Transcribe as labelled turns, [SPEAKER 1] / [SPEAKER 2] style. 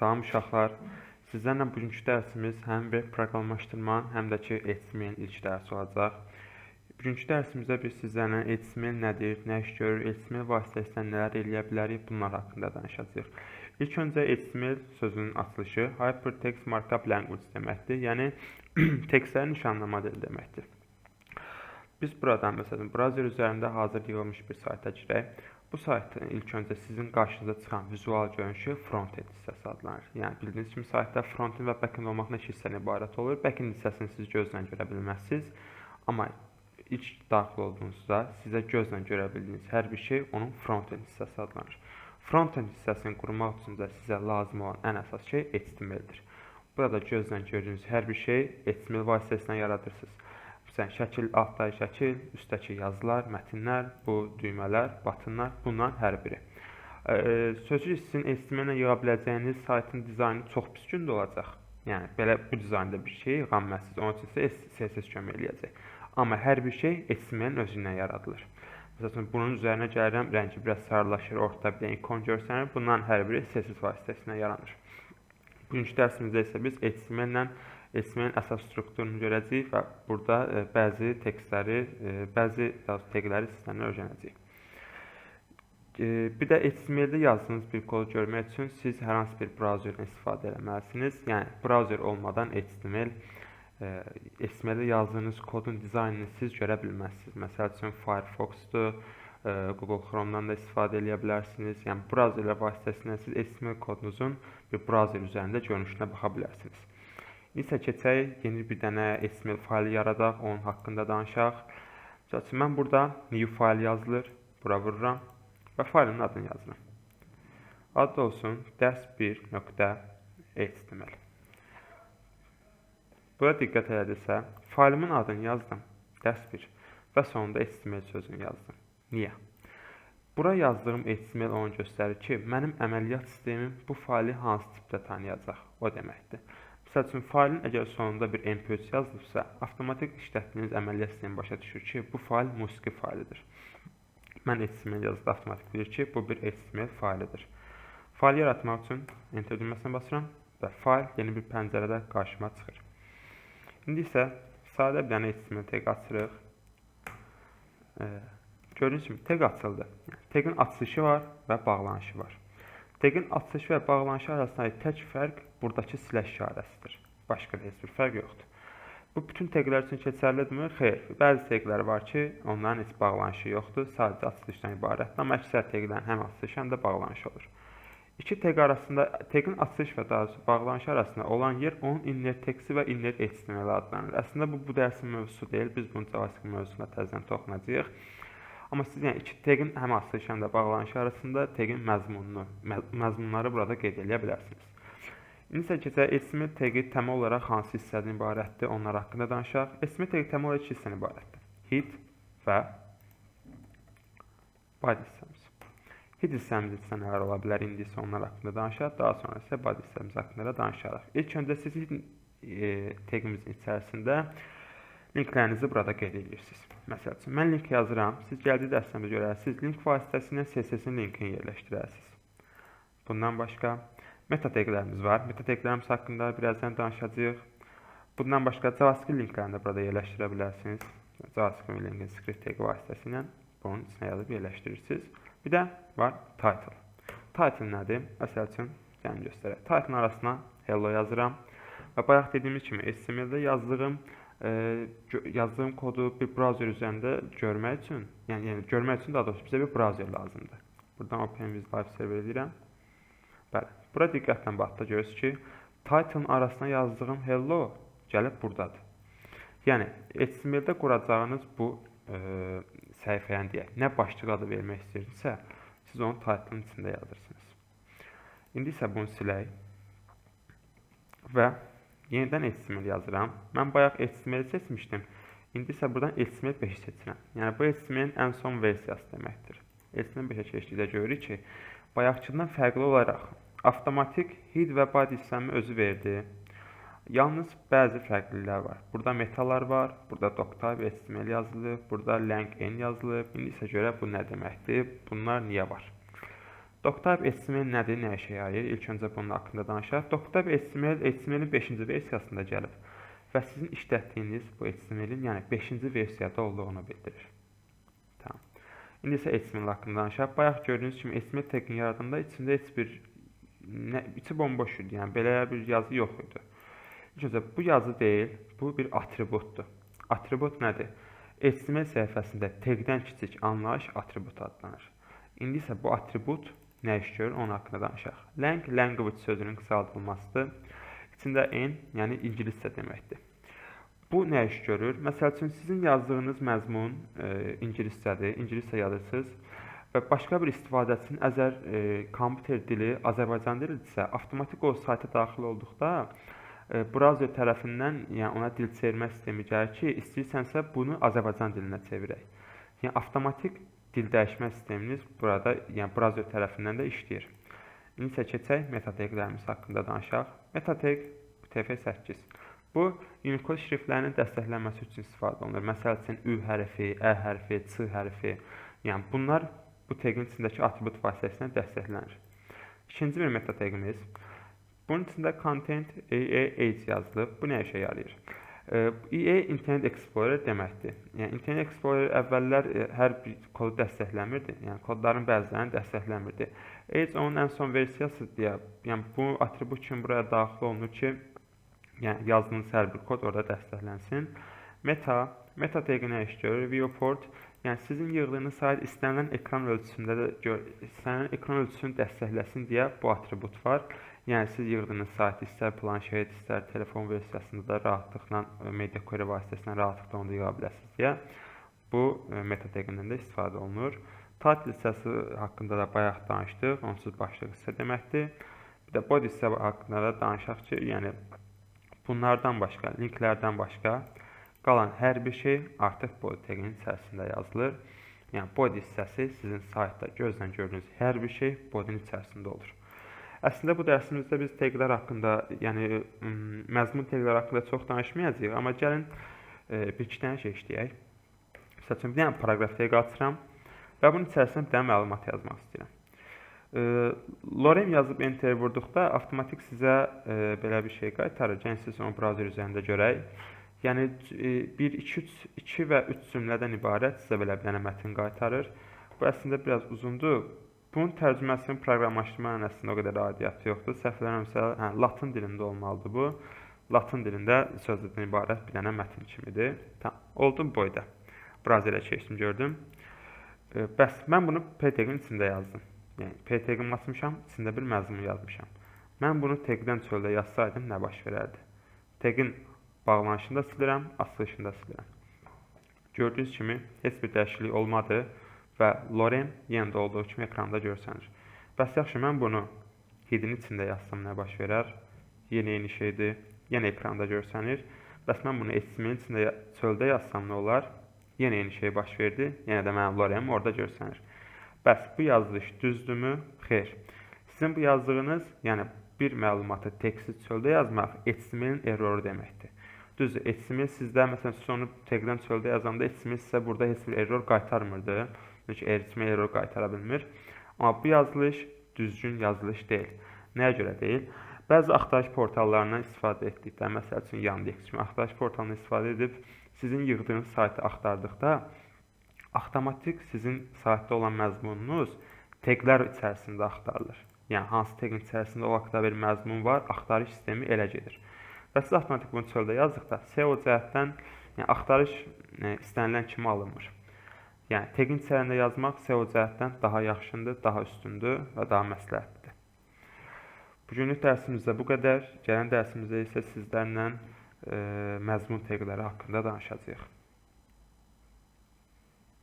[SPEAKER 1] Salam uşaqlar. Sizlərlə bugünkü dərsimiz həm web proqramlaşdırmanın, həm də ki HTML-in ilk dərsi olacaq. Bugünkü dərsimizdə biz sizlərlə HTML nədir, nə iş görür, HTML vasitəsilə nələr eləyə bilərik, bunlar haqqında danışacağıq. İlk öncə HTML sözünün açılışı Hypertext Markup Language deməkdir. Yəni tekstləri nişanlama dili deməkdir. Biz buradan məsələn browser üzərində hazır yığılmış bir sayta girək. Bu saytın ilk öncə sizin qarşınıza çıxan vizual görünüşü front-end hissəsi adlanır. Yəni bildiyiniz kimi saytda front-end və back-end olmaqla iki hissədən ibarət olur. Back-end hissəsini siz gözlə görə bilməzsiniz. Amma ilk daxil olduğunuzda sizə gözlə görə bildiyiniz hər bir şey onun front-end hissəsi adlanır. Front-end hissəsini qurmaq üçün də sizə lazım olan ən əsas şey HTML-dir. Burada gözlə gördüyünüz hər bir şey HTML vasitəsilə yaradırsınız. Məsələn, şəkil, altdakı şəkil, üstdəki yazılar, mətnlər, bu düymələr, buttonlar, bunların hər biri. Sözü sizin HTML ilə yığa biləcəyiniz saytın dizaynı çox pis gündə olacaq. Yəni belə bu dizaynda bir şey yığa bilməzsiniz. Onun üçün sizə CSS kömək eləyəcək. Amma hər bir şey HTML-in özü ilə yaradılır. Məsələn, bunun üzərinə gəlirəm, rəngi biraz sarılaşır, ortada bir ikon görsənir. Bunların hər biri CSS vasitəsilə yaranır. Bugünkü dərsimizdə isə biz HTML ilə HTML-in əsas strukturunu görəcəyik və burada bəzi tekstləri, bəzi teqləri sizlərlə öyrənəcəyik. Bir də HTML-də yazdığınız bir kodu görmək üçün siz hər hansı bir brauzerdən istifadə etməlisiniz. Yəni brauzer olmadan HTML-də yazdığınız kodun dizaynını siz görə bilməzsiniz. Məsəl üçün Firefox-dur, Google Chrome-dan da istifadə edə bilərsiniz. Yəni brauzerlər vasitəsilə siz HTML kodunuzun bir brauzer üzərində görünüşünə baxa bilərsiniz. İsə keçək, yeni bir dənə HTML faylı yaradaq, onun haqqında danışaq. Məsəl üçün, mən burada new file yazılır, bura vururam və faylın adını yazıram. Adı olsun dərs1.html. Bura diqqət elədirsə, faylımın adını yazdım, dərs 1 və sonunda HTML sözünü yazdım. Niyə? Bura yazdığım HTML onu göstərir ki, mənim əməliyyat sistemim bu faylı hansı tipdə tanıyacaq, o deməkdir. Məsəl üçün, faylın əgər sonunda bir MP3 yazılıbsa, avtomatik işlətdiyiniz əməliyyat sistemi başa düşür ki, bu fayl musiqi faylıdır. Mən HTML yazıda avtomatik bilir ki, bu bir HTML faylıdır. Fayl yaratmaq üçün Enter düyməsinə basıram və fayl yeni bir pəncərədə qarşıma çıxır. İndi isə sadə bir dənə HTML tag açırıq. Gördüyünüz kimi tag açıldı. Yəni, tagin açılışı var və bağlanışı var. Tagin açılışı və bağlanışı arasındakı tək fərq buradakı slash işarəsidir. Başqa heç bir fərq yoxdur. Bu bütün taglər üçün keçərlidirmi? Xeyr. Bəzi taglər var ki, onların heç bağlanışı yoxdur, sadəcə açılışdan ibarətdir. Amma əksər taglərin həm açılışı, həm də bağlanışı olur. İki tag arasında, tagin açılış və daha doğrusu bağlanışı arasında olan yer onun inner texti və inner HTML adlanır. Əslində bu dərsin mövzusu deyil. Biz bunu JavaScript mövzusunda təzədən toxunacağıq. Amma siz yəni iki tagin həm açılışı, həm də bağlanışı arasında tagin məzmununu, məzmunları burada qeyd edə bilərsiniz. İndi isə keçək HTML tagi təməl olaraq hansı hissədən ibarətdir, onlar haqqında danışaq. HTML tagi təməl olaraq iki hissədən ibarətdir. Head və body hissəmiz. Head hissəmiz içində nələr ola bilər, indi isə onlar haqqında danışaq. Daha sonra isə body hissəmiz haqqında da danışarıq. İlk öncə siz head tagimizin içərisində linklərinizi burada qeyd edirsiniz. Məsəl üçün, mən link yazıram. Siz gəldiyi dərslərimizdə görərsiniz. Link vasitəsilə CSS-in linkini yerləşdirərsiniz. Bundan başqa meta taglərimiz var. Meta taglərimiz haqqında birazdan danışacağıq. Bundan başqa JavaScript linklərini də burada yerləşdirə bilərsiniz. JavaScript linkini script tag vasitəsilə bunun içinə yazıb yerləşdirirsiniz. Bir də var title. Title nədir? Məsəl üçün, gəlin göstərək. Title arasına hello yazıram. Və bayaq dediyimiz kimi HTML-də yazdığım kodu bir browser üzərində görmək üçün, yəni görmək üçün daha doğrusu bizə bir browser lazımdır. Buradan Open with Live Server edirəm. Bəli, bura diqqətlə baxda görürsünüz ki, title arasına yazdığım hello gəlib buradadır. Yəni HTML-də quracağınız bu səhifəyə deyək, nə başlıq adı vermək istəyirsinizsə, siz onu title'ın içində yazırsınız. İndi isə bunu silək və yenidən HTML yazıram. Mən bayaq HTML seçmişdim. İndi isə buradan HTML 5-i seçirəm. Yəni bu HTML-in ən son versiyası deməkdir. HTML 5-ə keçdikdə görürük ki, bayaqçıdan fərqli olaraq avtomatik head və body hissəmi özü verdi. Yalnız bəzi fərqliliklər var. Burada metalar var, burada doctype HTML yazılıb, burada lang n yazılıb. İndi isə görə bu nə deməkdir, bunlar niyə var? Doctype HTML nədir, nə işə yarayır? İlk öncə bunun haqqında danışaq. Doctype HTML HTML-in 5-ci versiyasında gəlib və sizin işlətdiyiniz bu HTML-in, yəni 5-ci versiyada olduğunu bildirir. Tamam. İndi isə HTML haqqında danışaq. Bayaq gördüyünüz kimi HTML tagini yaradanda içində heç bir içi bomboş idi. Yəni belə bir yazı yox idi. İlk öncə bu yazı deyil, bu bir atributdur. Atribut nədir? HTML səhifəsində tagdən kiçik anlayış atribut adlanır. İndi isə bu atribut nə iş görür, onun haqqında danışaq. Lang, language sözünün qısaldılmasıdır. İçində N, yəni ingiliscə deməkdir. Bu nə iş görür? Məsəl üçün, sizin yazdığınız məzmun ingiliscədir, ingiliscə yazırsınız və başqa bir istifadəçinin əgər kompüter dili Azərbaycan dilidirsə, avtomatik o sayta daxil olduqda browser tərəfindən, yəni ona dil çevirmə sistemi gəlir ki, istəyirsənsə bunu Azərbaycan dilinə çevirək. Yəni avtomatik dil dəyişmə sisteminiz burada, yəni browser tərəfindən də işləyir. İndi isə keçək meta taglərimiz haqqında danışaq. Meta tag UTF-8. Bu Unicode şriftlərinin dəstəklənməsi üçün istifadə olunur. Məsəl üçün Ü hərfi, Ə hərfi, Ç hərfi. Yəni bunlar bu tagin içindəki atribut vasitəsilə dəstəklənir. İkinci bir meta tagimiz. Bunun içində content EE Edge yazılıb. Bu nə işə yarayır? EE Internet Explorer deməkdir. Yəni Internet Explorer əvvəllər hər bir kodu dəstəkləmirdi. Yəni kodların bəzilərini dəstəkləmirdi. Edge onun ən son versiyası deyə, yəni bu atribut kimi buraya daxil olunur ki, yəni yazdığınız hər bir kod orada dəstəklənsin. Meta tagi nə iş görür? Viewport, yəni sizin yığdığınız sayt istənilən ekran ölçüsündə də istənilən ekran ölçüsünü dəstəkləsin deyə bu atribut var. Yəni siz yığdığınız saytı istər planşet, istər telefon versiyasında da rahatlıqla media query vasitəsilə rahatlıqla onu da yığa biləsiniz deyə bu meta tagindən də istifadə olunur. Title hissəsi haqqında da bayaq danışdıq. Onsuz başlıq hissə deməkdir. Bir də body hissə haqqında da danışaq ki, yəni bunlardan başqa, linklərdən başqa qalan hər bir şey artıq body taginin içərisində yazılır. Yəni body hissəsi sizin saytda gözlə gördüyünüz hər bir şey body'nin içərisində olur. Əslində bu dərsimizdə biz taglər haqqında, yəni məzmun taglər haqqında çox danışmayacağıq, amma gəlin bir iki dənə şey işləyək. Məsəl üçün, bir dənə paragraf tag açıram və bunun içərisinə bir dənə məlumat yazmaq istəyirəm. Lorem yazıb enter vurduqda avtomatik sizə belə bir şey qaytarır. Gəlin siz onu browser üzərində görək. Yəni 1, 2, 3, 2 və 3 cümlədən ibarət sizə belə bir dənə mətn qaytarır. Bu əslində biraz uzundur. Bunun tərcüməsinin proqramlaşdırma əslində o qədər aidiyyatı yoxdur. Səhv eləmirəmsə, hə, Latın dilində olmalıdır bu. Latın dilində sözlərdən ibarət bir dənə mətn kimidir. Tamam, oldu bu boyda. Browserə keçdim, gördüm. Bəs mən bunu P taginin içində yazdım. Yəni P tagimi açmışam, içində bir məzmun yazmışam. Mən bunu tagdən çöldə yazsaydım nə baş verərdi? Tagin bağlanışını da silirəm, açılışını da silirəm. Gördüyünüz kimi heç bir dəyişiklik olmadı və lorem yenə də olduğu kimi ekranda görsənir. Bəs yaxşı, mən bunu head'in içində yazsam nə baş verər? Yenə eyni şeydir, yenə ekranda görsənir. Bəs mən bunu HTML içində çöldə yazsam nə olar? Yenə eyni şey baş verdi, yenə də mənim lorem orada görsənir. Bəs bu yazılış düzdürmü? Xeyr. Sizin bu yazdığınız, yəni bir məlumatı teksti çöldə yazmaq HTML-in erroru deməkdir. Düzdür, HTML sizdə, məsələn, siz onu tagdən çöldə yazanda HTML sizə burada heç bir error qaytarmırdı. Çünki HTML error qaytara bilmir. Amma bu yazılış düzgün yazılış deyil. Nəyə görə deyil? Bəzi axtarış portallarından istifadə etdikdə, məsəl üçün Yandex kimi axtarış portalından istifadə edib sizin yığdığınız saytı axtardıqda avtomatik sizin saytda olan məzmununuz taglər içərisində axtarılır. Yəni hansı tagin içərisində o haqda bir məzmun var, axtarış sistemi elə gedir. Və siz avtomatik bunu çöldə yazdıqda SEO cəhətdən, yəni axtarış istənilən kimi alınmır. Yəni tagin içərisində yazmaq SEO cəhətdən daha yaxşıdır, daha üstündür və daha məsləhətlidir. Bugünlük dərsimizdə bu qədər. Gələn dərsimizdə isə sizlərlə məzmun tagləri haqqında danışacağıq.